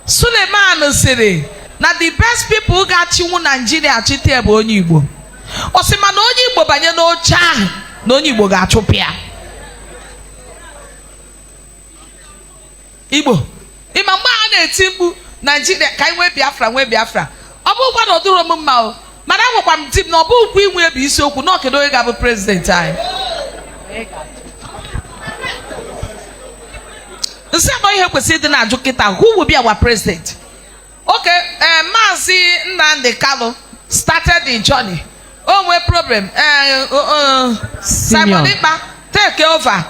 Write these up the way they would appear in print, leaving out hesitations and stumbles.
Suleman sịrị na the best people ga-achịnwu Naijiria achịta ya bụ onye Igbo. Ọ sị mana onye Igbo banye n'oche ahụ na onye Igbo ga-achụpụ ya. Igbo, ị ma mgbe a na-eti mkpu Naijiria ka anyị nwee Biafra, nwee Biafra, ọ bụghịkwa na ọ dịrọ m mma o, mana agwakwa m di m na ọ bụghịkwa inwe bụ isiokwu na kedu onye ga-abụ president anyị. Nsị anọ ihe kwesịrị ịdị na-ajụ kịta, who will be our president? Okay, Maazị Nnamdi Kanu started the journey. O nwee problem. Simon Ekpa take over.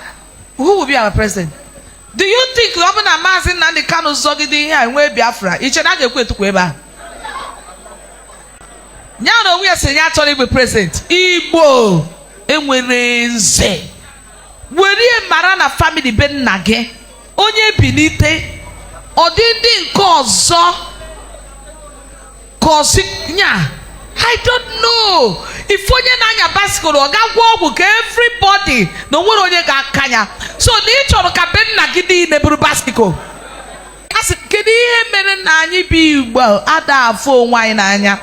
Who will be our president? Do you think ọ bụ na Maazị Nnamdi Kanu zọgide ihe a nwee Biafra, i che na a ga-ekwu etukwu ebe ahụ? Ya na onwe ya sị ya achọrọ ịbụ president. Igbo enwere nze were mara na family be nna gị, onye bilite ọ dị ndị nke ọzọ ka ọ sị nya. I don't know if onye na-anya bicycle ọ ga-agwọ ọgwụ ka everybody na o nwere onye ga-aka ya. So na ị chọrọ ka be nna gị niile bụrụ bicycle. A sị kedu ihe mere na anyị bụ Igbo ada afụ onwe anyị n'anya?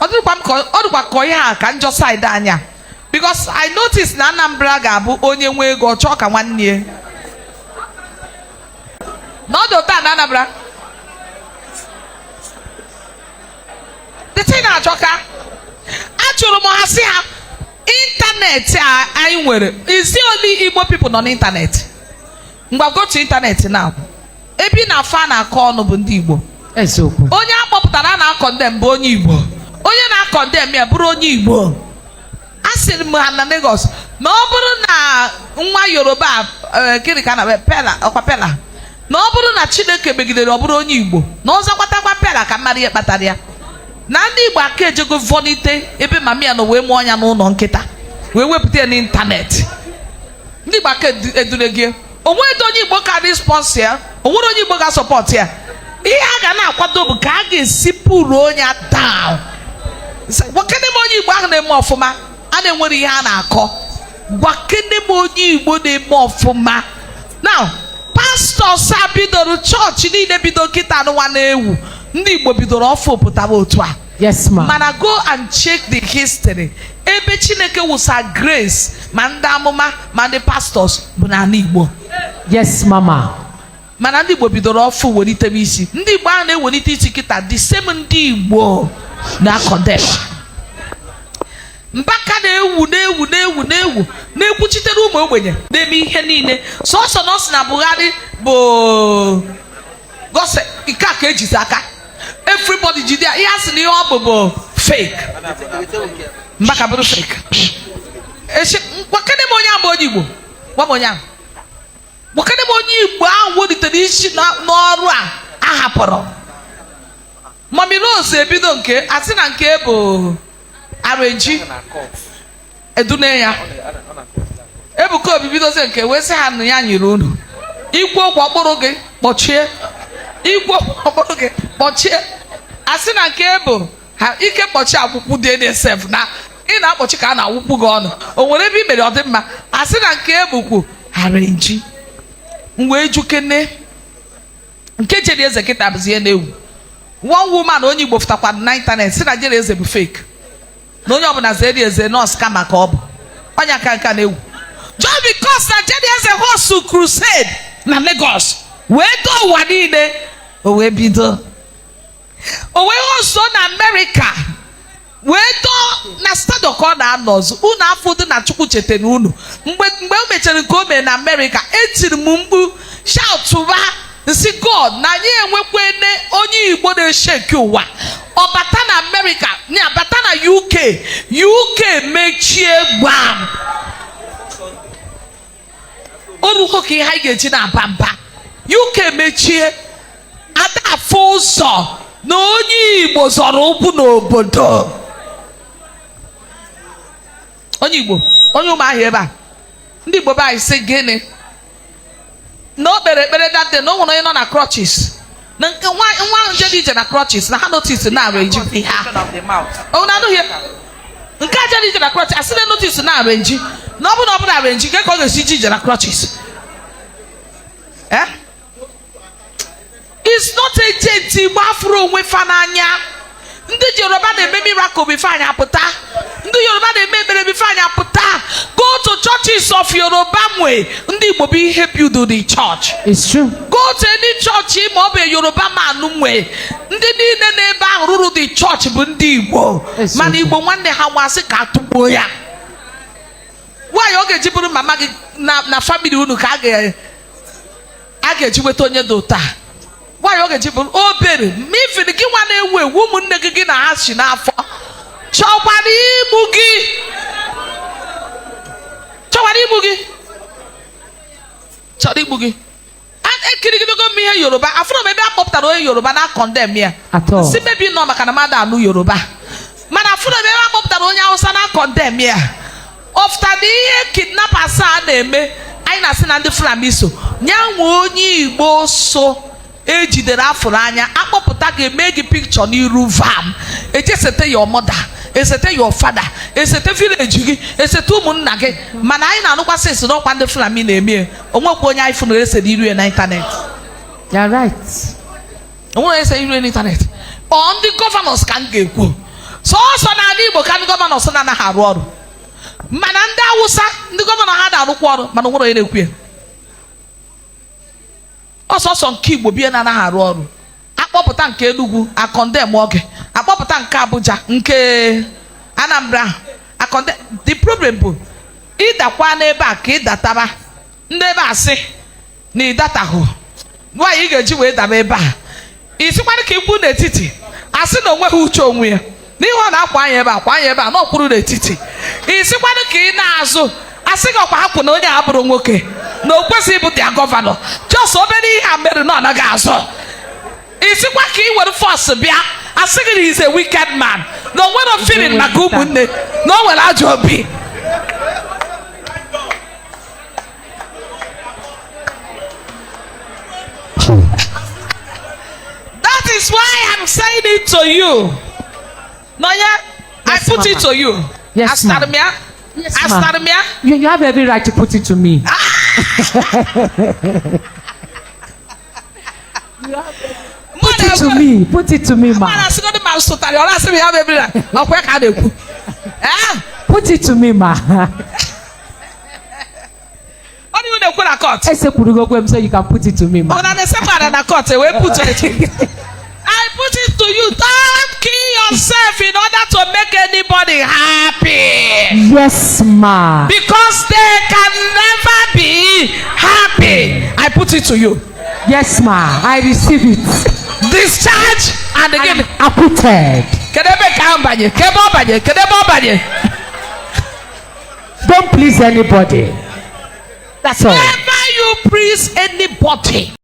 Ọ dịkwa m ka ọ dịkwa ka ihe a ka njọ side anya, because I notice na Anambra ga-abụ onye nwe ego ọ chọọ ka nwanne ya na ọ dị ụtọ na Anambra. The thing na-achọka achụrụ m ha sị ha internet a anyị nwere is the only Igbo people nọ n'internet. Ngwa, go to internet now, ebe ị na-afụ a na-akọ ọnụ bụ ndị Igbo. Eziokwu. Onye a kpọpụtara a na-acondemn bụ onye Igbo, onye na-acondemn ya bụrụ onye Igbo. A sịrị m ha na Lagos na ọ bụrụ na nwa Yoruba, gịnị ka a na Pela, ọkwa Pela, na ọ bụrụ na Chineke megidere ọ bụrụ onye Igbo na ọ zakwatakwa Pela ka mmadụ ihe kpatara ya na ndị Igbo aka ejego vọnite ebe mami ya nọ wee mụọ ya n'ụlọ nkịta wee wepụta ya n'internet. Ndị Igbo aka edunegie onweghị onye Igbo ka sponsor ya, onwere onye Igbo ga-asupport ya. Ihe a ga na-akwado bụ ka a ga-esi pull onye down. Gwakene m onye Igbo ahụ na-eme ọfụma a na-enwere ihe a na-akọ. Gwakene m onye Igbo na-eme ọfụma. Now, pastors a bidoro chọọchị niile bido kịta nwa na-ewu, ndị Igbo bidoro ọfụ pụtaba otu a. Yes, ma. Mana go and check the history ebe Chineke wụsa grace ma ndị amụma ma ndị pastors bụ n'ala Igbo. Yes, mama. Mana ndị Igbo bidoro ọfụ welitebe isi. Ndị Igbo ahụ na-ewelite isi kịta, the same ndị Igbo na-acondemn. Mbaka na-ewu na-ewu na-ewu na-ewu na-ekwuchitere ụmụ ogbenye na-eme ihe niile, sọsọ na ọ sị na Buhari bụ gọse nke a ka ejizi aka everybody jide ya. Ihe a sị na ihe ọ bụ bụ fake. Mbaka bụrụ fake. Gwakene m onye ahụ bụ onye Igbo, gwa m onye ahụ, gwakene m onye Igbo ahụ welitere isi n'ọrụ a a hapụrụ. Mami Rose ebido nke asị na nke bụ arenji edune ya. Ebuka Obi bidozie nke wee sị ha na ya nyere unu ikwu okwu ọkpụrụ gị kpọchie, ikwu okwu ọkpụrụ gị kpọchie. Asị na nke bụ ha ike kpọchi akwụkwụ dị NSF na ị na-akpọchi ka a na-awụkwu gị ọnụ, o nwere ebe i mere ọ dị mma. Asị na nke bụkwu arenji. M wee jukene nke Jerry Eze kịta bụzi ihe na-ewu. One woman onye Igbo fụtakwara na internet si na Jerry Eze bụ fake, na onye ọbụla zere eze nọọsụ kama ka ọ bụ onye aka nka na-ewu, just because na Jerry Eze host crusade na Lagos wee doo ụwa niile, o wee bido o wee host na Amerịka wee doo na stadium ka ọ na-anọzụ unu afọ dị na Chukwu chetara unu. Mgbe mgbe o mechara nke o mere na Amerịka, etiri m mkpu shoutụba nsi God na anyị enwekwene onye Igbo na-eshake ụwa. Ọ bata na Amerịka ya bata na UK, UK mechie gbam. O rugo ka ihe anyị ga-eji na-aba mba, UK mechie, ada afụ ụzọ na onye Igbo zọrọ ụkwụ n'obodo. Onye Igbo onye Ụmụahịa ebe a, ndị Igbo be anyị sị gịnị na o kpere ekpere date na o nwere onye nọ na crutches na nke nwa nwa ahụ jere ije na crutches na ha notice na arrange ihe ahụ. Na anụghị nke a jere ije na crutches, asị na notice na arrange na ọ bụrụ na ọ bụrụ arrange nke ka ọ ga-esi ji ije na crutches. Eh? It's not agent. Igbo afụrụ onwe fa n'anya. Ndị Yoruba na-eme miracle before anyị apụta. Ndị Yoruba na-eme ekpere before anyị apụta. Go to churches of Yoruba, nwe ndị Igbo bụ ihe build the church. It's true. Go to any church, ma ọ bụ Yoruba man nwe, ndị niile n'ebe ahụ rụrụ the church bụ ndị Igbo. Eziokwu. Mana Igbo nwanne ha nwasị ka atụgbuo ya. Nwaanyị ọ ga-eji bụrụ mama gị na family unu ka a ga-eji nweta onye dị ụta. Nwaanyị ọ ga-eji bụrụ obere ma ifiri gị nwa na-ewu ewu, ụmụnne gị, gị na ha si n'afọ chọkwara igbu gị, chọkwara igbu gị, chọrọ igbu gị. Ekirigidego m ihe Yoruba, afụrụ m ebe a kpọpụtara onye Yoruba na condemn ya. At all. Si mebi nọ maka na mmadụ anụ Yoruba, mana afụrụ m ebe a kpọpụtara onye Hausa na condemn ya. Ọfụtara ihe kidnappers a na-eme, anyị na-asị na ndị Fulani so nya nwe. Onye Igbo so ejidere afụrụ anya akpọpụta ga-eme gị pikchọ n'iru vam, ejesete your mother, esete your father, esete village gị, esete ụmụnna gị. Mana anyị na-anụkwa since n'ọkwa ndị Fulani na-eme, onwekwa onye anyị fụnụ esere iru ya n'ịntanetị. You're right. Onwere onye esere iru ya n'ịntanetị. Ọ ndị governors ka m ga-ekwu, sọọsọ n'ala Igbo ka ndị governors na-anaghị arụ ọrụ, mana ndị Awụsa, ndị governor ha na-arụkwa ọrụ, mana onwere onye na-ekwu ya. Ọsọsọ nke Igbo bie na-anaghị arụ ọrụ. Akpọpụta nke Enugu, acondemn oge. Akpọpụta nke Abuja, nke Anambra, acondemn. The problem bụ ịdakwa n'ebe a ka ịdataba ndị ebe a sị na ịdatahụ. Nwaanyị ị ga-eji wee daba ebe a, isikwana ka ikwu n'etiti, asị na onweghị uche onwe ya n'ihe ọ na-akwa anya ebe a, kwa anya ebe a na ọkwụrụ n'etiti. Isikwana ka ị na-azụ, asị gị ọkwa ha kwụ na onye a bụrụ nwoke na o kwesịghị ịbụ dia governor. Just obere ihe a mere na ọ naghị azụ. Isikwa ka ị were force bịa, asị gị na is a wicked man, na o nwere feeling maka ụmụnne, na o nwere ajọ obi. That is why I'm saying it to you. Nonya, I Yes, put mama. it to you. Yes, ma'am. Astarmia. Yes, ma'am. Astarmia. You have every right to put it to me. Put it to me. Put it to me, ma. Mana asịgodị ma sụtarị ọ na-asị m ya mebiri na ọkwa ka a na-ekwu. Eh? Put it to me, ma. Ọ dị na-ekwu na court. Esekwurugo m so you can put it to me, ma. Ọ na na-esekwara na court wee put it. I put it to you. Don't kill yourself in order to make anybody happy. Yes, ma. Because they can never be happy. I put it to you. Yes, ma. I receive it. Discharge and again. Acquitted. Kedu ebe ka ahụ banye? Kedu ebe ọ banye? Kedu ebe ọ banye? Don't please anybody. That's all. Never you please anybody.